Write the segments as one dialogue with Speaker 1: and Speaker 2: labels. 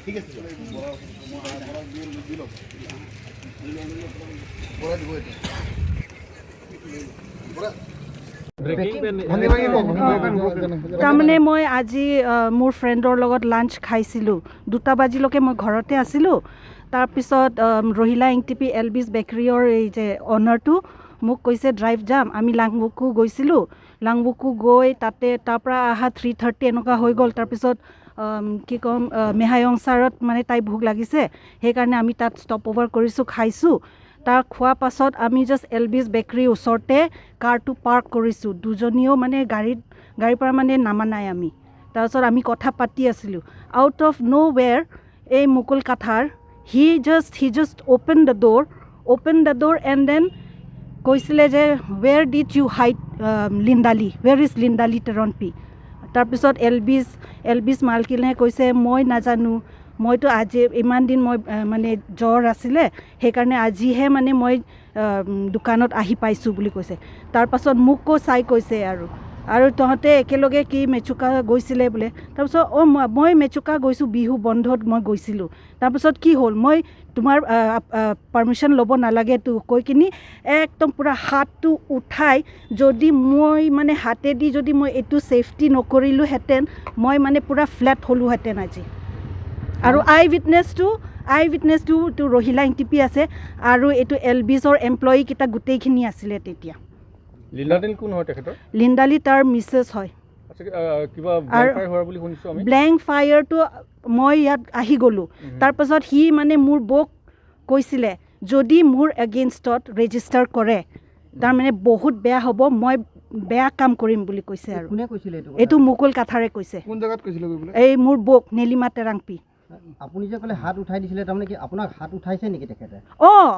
Speaker 1: ঠিক আছে।
Speaker 2: তাৰমানে মই আজি মোৰ ফ্ৰেণ্ডৰ লগত লাঞ্চ খাইছিলোঁ। 2টা বাজিলৈকে মই ঘৰতে আছিলোঁ। তাৰপিছত ৰহিলা এংটিপি এলবিছ বেকাৰীৰ এই যে অ'নাৰটো মোক কৈছে, ড্ৰাইভ যাম। আমি লাংবুকু গৈছিলোঁ। লাংবুকু গৈ তাতে তাৰ পৰা অহা 3:30 এনেকুৱা হৈ গ'ল। তাৰপিছত কি ক'ম, মেহায়ংচাৰত মানে তাই ভোক লাগিছে, সেইকাৰণে আমি তাত ষ্টপ অভাৰ কৰিছোঁ, খাইছোঁ। তাৰ খোৱা পাছত আমি জাষ্ট এলবিছ বেকাৰীৰ ওচৰতে কাৰটো পাৰ্ক কৰিছোঁ। দুজনীও মানে গাড়ীৰ পৰা মানে নামা নাই আমি। তাৰপিছত আমি কথা পাতি আছিলোঁ। আউট অফ ন' ৱেৰ এই Mukul Kathar, he just open the door and then কৈছিলে যে, "Where did you hide Lindali? Where is Lindali Teronpi?" তাৰপিছত এলবিছ মালকিনে কৈছে, মই নাজানো, মইতো আজি ইমান দিন মই মানে জ্বৰ আছিলে, সেইকাৰণে আজিহে মানে মই দোকানত আহি পাইছোঁ বুলি কৈছে। তাৰপাছত মোকো চাই কৈছে আৰু তহঁতে একেলগে কি মেচুকা গৈছিলে বোলে। তাৰপিছত অঁ, মই মেচুকা গৈছোঁ, বিহু বন্ধত মই গৈছিলোঁ। তাৰপিছত কি হ'ল? মই তোমাৰ পাৰ্মিশ্যন ল'ব নালাগেতো কৈ কিনি একদম পূৰা হাতটো উঠাই, যদি মই মানে হাতেদি যদি মই এইটো ছেফটি নকৰিলোহেঁতেন, মই মানে পূৰা ফ্লেট হ'লোহেঁতেন আজি। আৰু আই উইটনেছটো এইটো ৰহিলা এংটিপি আছে আৰু এইটো এল বিছৰ এমপ্লয়ীকেইটা গোটেইখিনি আছিলে তেতিয়া।
Speaker 3: লিণ্ডালি কোন হয় তেখেতৰ?
Speaker 2: লিণ্ডালি তাৰ মিছেছ হয়।
Speaker 3: আচ্ছা, কিবা ব্লেংক ফায়াৰ হোৱা বুলি শুনিছোঁ আমি।
Speaker 2: ব্লেংক ফায়াৰটো মই ইয়াত আহি গ'লোঁ। তাৰপাছত সি মানে মোৰ বৌক কৈছিলে, যদি মোৰ এগেইনষ্টত ৰেজিষ্টাৰ কৰে, তাৰমানে বহুত বেয়া হ'ব, মই বেয়া কাম কৰিম বুলি কৈছে। আৰু
Speaker 4: কোনে কৈছিলে এইটো কথা?
Speaker 2: এইটো মুকুল কাথাৰে কৈছে।
Speaker 1: কোন জেগাত কৈছিলে গৈ পেলাই?
Speaker 2: এই মোৰ বৌক, নীলিমা তেৰাংপি।
Speaker 4: আপুনি যে ক'লে হাত উঠাই দিছিলে, তাৰমানে কি আপোনাক হাত উঠাইছে নেকি তেখেতে?
Speaker 2: অঁ,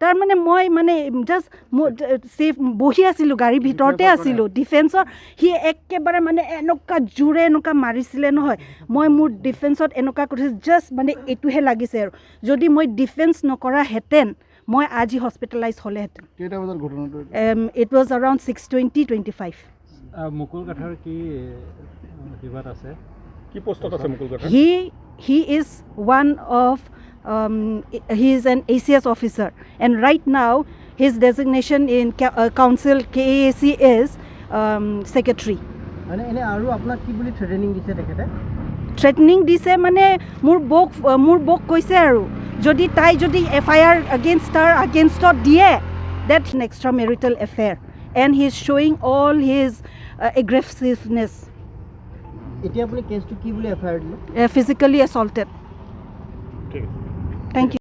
Speaker 2: তাৰমানে মই মানে জাষ্ট মোৰ ছেফ বহি আছিলোঁ, গাড়ীৰ ভিতৰতে আছিলোঁ। ডিফেন্সৰ সি একেবাৰে মানে এনেকুৱা জোৰে এনেকুৱা মাৰিছিলে নহয়, মই মোৰ ডিফেন্সত এনেকুৱা কৰিছোঁ, জাষ্ট মানে এইটোহে লাগিছে। আৰু যদি মই ডিফেন্স নকৰাহেঁতেন, মই আজি হস্পিটেলাইজ হ'লেহেঁতেন।
Speaker 1: কেইটা বজাত ঘটনাটো?
Speaker 2: It was around 6:20, 25.
Speaker 5: Mukul Kathar কি কিবাত আছে?
Speaker 3: কি পোষ্টত আছে Mukul Kathar?
Speaker 2: He is one of he is an ACS officer and right now his designation in council KAAC is secretary.
Speaker 4: মানে এনে আৰু আপোনাক কি বুলি থ্ৰেটেনিং দিছে তেখেতে?
Speaker 2: থ্ৰেটনিং দিছে মানে মোৰ বৌক কৈছে আৰু যদি তাই যদি এফআইআৰ আগেইনষ্ট তাৰ আগেইনষ্টত দিয়ে, that extra marital affair and he is showing all his aggressiveness.
Speaker 4: এতিয়া আপুনি কেছটো কি বুলি এফ I R দিলে?
Speaker 2: Physically assaulted.
Speaker 3: ঠিক আছে।
Speaker 2: Thank you.